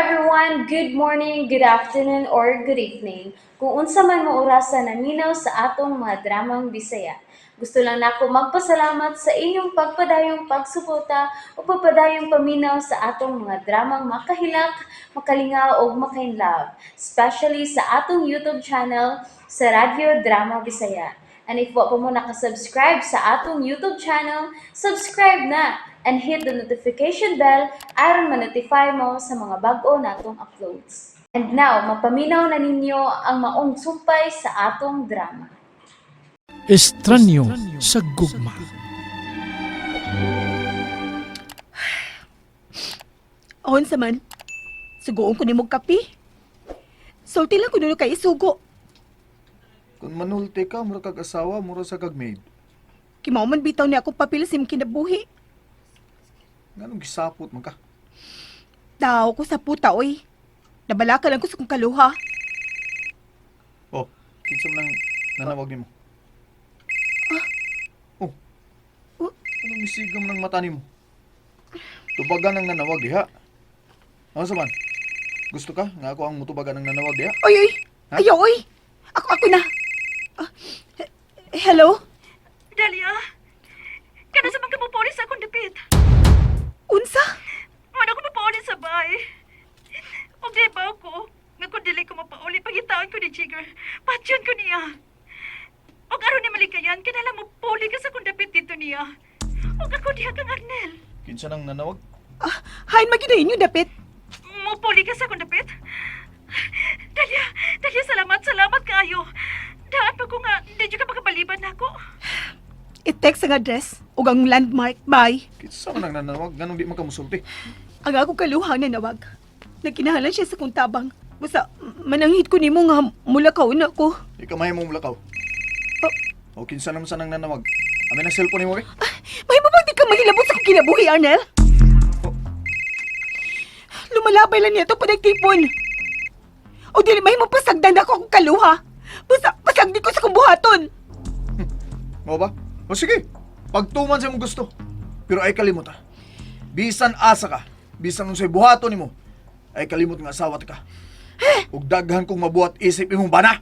everyone! Good morning, good afternoon, or good evening. Kung unsa man mo orasa naminaw sa atong mga dramang Bisaya. Gusto lang nako magpasalamat sa inyong pagpadayong pagsuporta o pagpadayong paminaw sa atong mga dramang makahilak, makalingaw ug makainlove, especially sa atong YouTube channel sa Radyo Drama Bisaya. And if wa pa mo nakasubscribe sa atong YouTube channel, subscribe na and hit the notification bell aron ma-notify mo sa mga bag-o natong uploads. And now, mapaminaw na ninyo ang maong sumpay sa atong drama. Estranyo sa gugma. Ahon sa man. Sugoon ko nimo kape. Sulti lang kuno kay isugo. Kung manulti ka, mura kag asawa, mura sa kag maid. Kimao man bitaw ni ako papel sa imong kinabuhi. Nganong gisapot man ka? Tao ko sa puta oy. Nabalaka lang ko sa kong kaluha. Oh, kinsa man ang nanawag nimo? Oh. Oh. Anong misigam ng mata nimo? Tubagan ang nanawag diha. Ano sa man? Gusto ka nga ako ang mutubagan ang nanawag diha? Oy oy. Ha? Ayaw oy. Ako ako na. Ah, hello? Delia, kada sa mga mapuli sa akong dapit. Unsa? Wala ko mapauli sa bahay. Og di ba ako, nga kung dili ko mapauli, pagitaon ko ni Jigger. Patyon ko niya. Og aron ni malikayan, kinala mo puli ka sa akong dapit dito niya. Og ako diha kang Arnel. Kinsa nang nanawag? Ah, hain maginayin inyo dapit. Mupuli ka sa akong dapit? Delia, Delia, salamat, salamat kaayo. Daan pa ko nga, di ka makabaliban nako. I-text ang address ug ang landmark. Bye. Kinsa man ang nanawag? Nganong di man ka musulti? Ang ako kaluha na nawag. Nagkinahalan siya sa kong tabang. Basta mananghit ko nimo nga mula ka una ko. Di ka mahimong mulakaw. Oh. O kinsa naman sa nang nanawag? Amin ang cellphone nimo, eh? May di ka mahilabot sa kong kinabuhi, Arnel? Oh. Lumalabay lang niya ito panagtipon. O dili may mapasagdan ako akong kaluha. Basta pasagdi ko sa kong buhaton. Mo ba? O sige, pagtuman sa imong gusto. Pero ay kalimot ha. Bisan asa ka, bisan unsay buhaton nimo, ay kalimot nga asawa ta ka. Ug daghan kong mabuhat isip imong bana.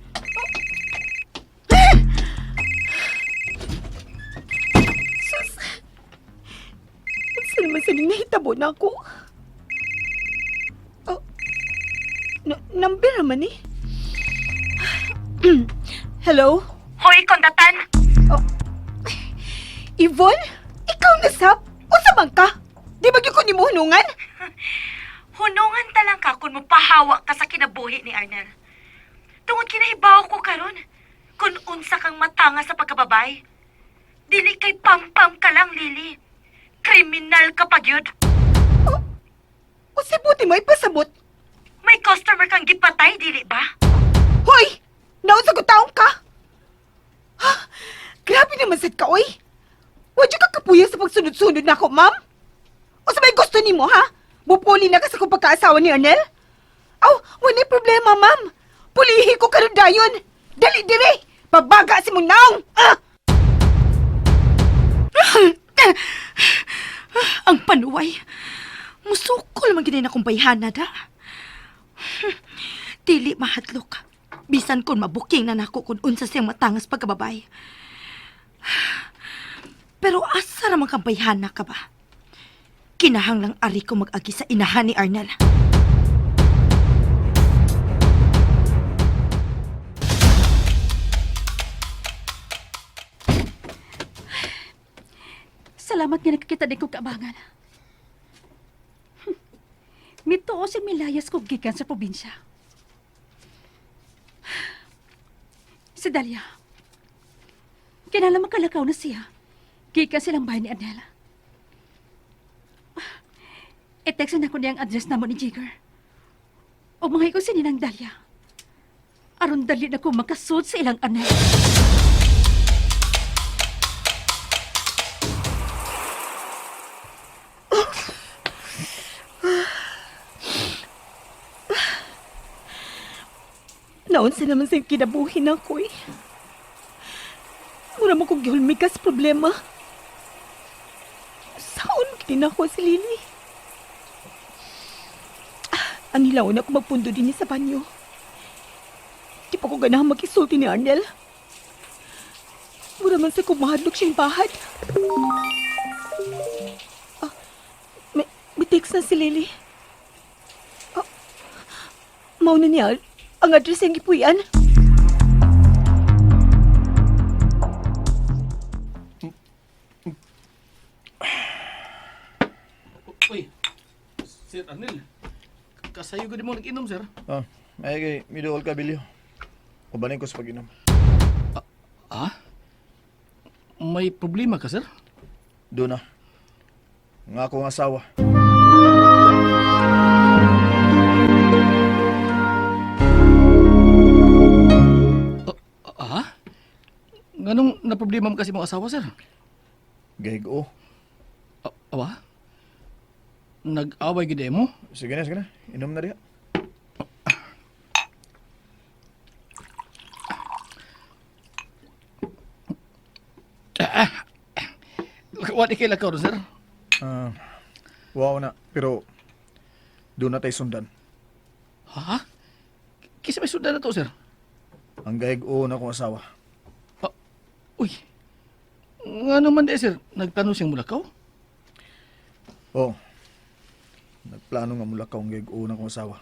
Sus! Unsa naman sa ning nahitabo na ako? Oh, no, number naman eh. Hello? Hoy, kondatan! Oh. Yvonne? Ikaw na sab? Unsa man ka? Di ba gyud ko nimo hunungan? Hunungan talang ka kung mapahawa ka sa kinabuhi ni Arnel. Tungod kinahibaw ko karon, kung unsa kang matanga sa pagkababay. Dili kay pampam ka lang, Lily. Kriminal ka pa gyud. O si buti mo ipasabot. May customer kang gipatay, dili ba? Hoy! Naunsa ko taong ka? Ha? Grabe naman sad ka, oy! Wadyo ka kapuya sa pagsunod-sunod na ako, ma'am? O sa may gusto nimo, ha? Bupuli na ka sa kong pagkaasawa ni Arnel? Aw, wala problema, ma'am. Pulihi ko karon dayon. Dali dire! Pabaga si mong naong! Ah! Ang panuway. Musukol man gid na akong bayhana da. Dili mahadlok. Bisan kon mabuking na nako kung unsa siyang matangas pagkababay. Pero asa ra man kang bayhana ka ba? Kinahanglang ari ko mag-agi sa inahan ni Arnel. Salamat nga nakakita din kong kaabangan. Mituo si Milayas kog gikan sa probinsya. Si Dalia. Kinala makalakaw na siya. Gikan silang bahay ni Adela. I-text na ko niya ang address namo ni Jigger. O mga ko si Ninang Dalia. Aron dali na ko makasud sa ilang anak. Naunsa naman sa kinabuhi na ko eh. Mura mo kong gihulmikas problema. Saan mo ako si Lily? Ah, Ang hilaw na ko magpundo din sa banyo. Di pa ko ganahan makisulti ni Arnel. Mura man sa kumahadlok siyang bahad. Ah, may text na si Lily. Ah, mauna niya ang address ang gipuy-an. Uy, Sir Arnel, kasayo ko di mo nag-inom, sir. Ah, ay kay miduol ka bilyo. Ubanin ko sa pag-inom. Ah? May problema ka, sir? Doon na. Nga akong asawa. Ah? Nganong na problema mo kasi mong asawa, sir? Gaygo. Ah, awa? Nag-away gid mo? Sige na, sige na. Inom na diha. Wa di kay lakaw, sir? Ah, wow na. Pero, doon na tayo sundan. Ha? Kisa may sundan na to, sir? Ang gaygo na akong asawa. Ah, uy. Nga naman di, sir. Nagplano siyang mulakaw? Oo. Oh, nagplano nga mulakaw ang gaygo na akong asawa.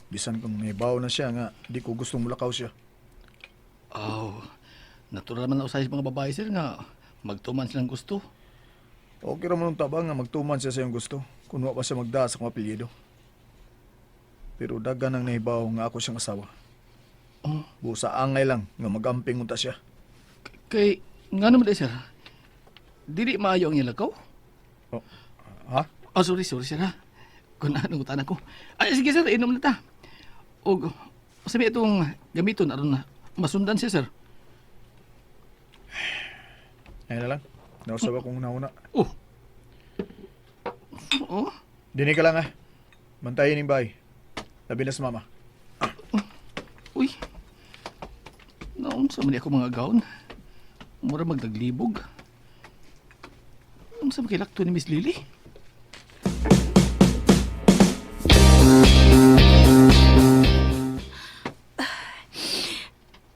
Bisan kung nahibaw na siya nga, di ko gustong mulakaw siya. Oh, natural man na usahay sa mga babae, sir, nga magtuman silang gusto. Okay ra man ang tabang nga magtuman siya sa iyong gusto. Kung wa pa siya magdaa sa akong apelyido. Pero dagan ang nahibaw nga ako siyang asawa. Oh. Busa angay lang nga magamping unta siya. Kay, nga naman di, sir. Dili maayo ang iyang lakaw? Oh. Ha? Oh, sorry, sorry, sir, ha. Kung ano, ngutan ako. Ay, sige, sir, inom na ta. Og, sabi itong gamiton, aron na masundan siya, sir. Ayun na lang. Nausap akong una-una. Oh. Oh, Dini ka lang ah. Bantayin yung bahay. Labi na sa mama. Uy. Naunsa man di ako mga gown. Mura magdaglibog. Unsa man kay lakto ni Miss Lily?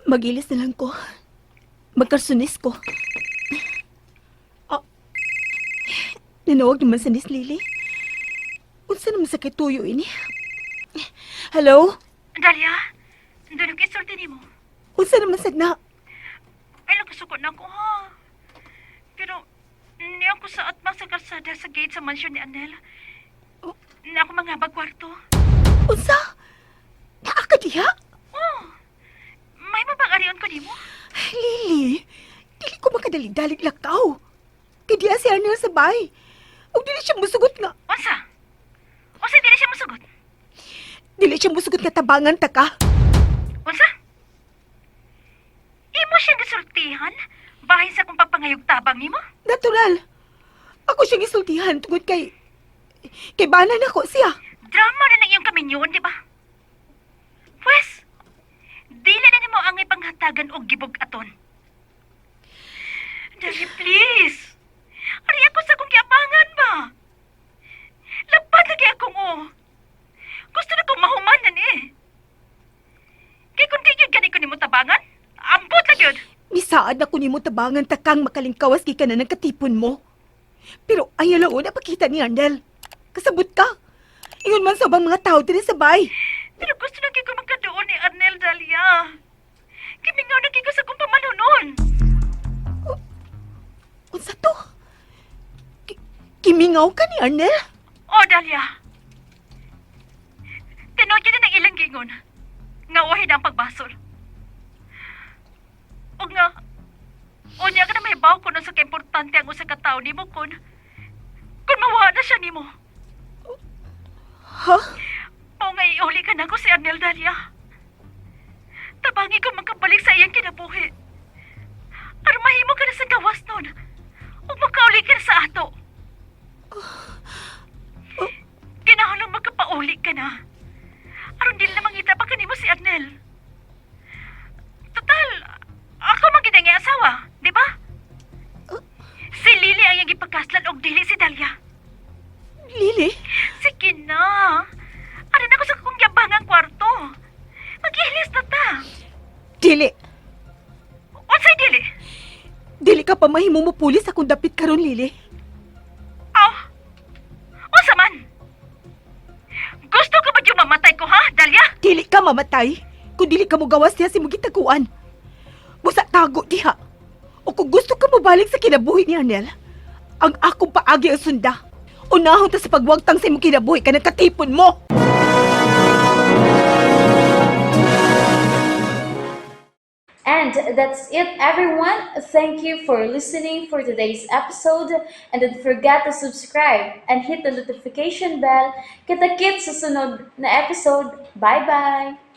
Magilis na lang ko. Magkarsunis ko. Ah, nanawag naman sa Miss Lily. Unsa naman sa kituyo ini? Hello? Dalia, doon ko isulti nimo. Unsa naman sa na? Ay, nakasukot na ako, ha? Pero, niya ako sa atma sa kalsada sa gate sa mansyon ni Anel. Na ako mga kwarto. Unsa? Naa ka diha? Oh, may mabang-arion ko nimo? Lily, dili ko makadali-dalig lakaw. Kay diha si Arnel sa bahay. Ug dili siya musugot nga. Unsa? Unsa dili siya musugot? Dili siya musugot nga tabangan ta ka. Unsa? Imo siyang gisultihan? Bahin sa kung pagpangayog tabang nimo? Natural. Ako siyang isultihan tungod kay bana nako siya. Drama na ng iyong kaminyoon, di ba? Pwes, dili na nimo ang ipanghatagan og gibog aton. Dali, please. Ari ako sa kong giabangan ba? Lapad lagi akong o. Gusto na kong mahuman na ni. Kay kung di gyud gani ko nimo tabangan, ambot la gyud. Misaad na ko nimo tabangan ta kang makalingkawas gikan na ng katipon mo. Pero ayaw lang una pakita ni Arnel. Kasabot ka. Ingon man sa ubang mga tao diri sa bay. Pero gusto na gyud ko magkaduol ni Arnel Dalia. Kimingaw na gyud ko sa kong pamanunon. Unsa to? Kimingaw ka ni Arnel? Oh, Dalia. Tinuod yun na ng ilang gingon. Nga uhin ang pagbasol. O nga, unya ka na may baw kuno sa kaimportante ang usa ka tawo nimo kun mawa na siya nimo. Ha? Mao nga iuli ka na ko si Arnel Dalia. Tabangi ko magkabalik sa iyang kinabuhi. Aron mahimo ka na sa gawas nun. Ug makauli ka na sa ato. Kinahanglan magkapauli ka na. Aron dili na mangita pa kanimo si Arnel. Total, ako man gid ang iyang asawa, di ba? Si Lily ang iyang gipakaslan og dili si Dalia. Lily? Sige na. Ano na ko Dili. Unsay dili? Dili ka pa mahimo mo pulis akong dapit karon, Lily. Aw. Unsa man? Gusto ka ba yung mamatay ko, ha, Dalia? Dili ka mamatay kung dili ka mogawas diha sa imong gitaguan. Busa tago diha. O kung gusto ka mobalik sa kinabuhi ni Arnel, ang akong paagi ang sunda. Unahon ta sa pagwagtang sa imong kinabuhi ka ng katipon mo. And that's it, everyone. Thank you for listening for today's episode. And don't forget to subscribe and hit the notification bell. Kita-kits sa sunod na episode. Bye-bye!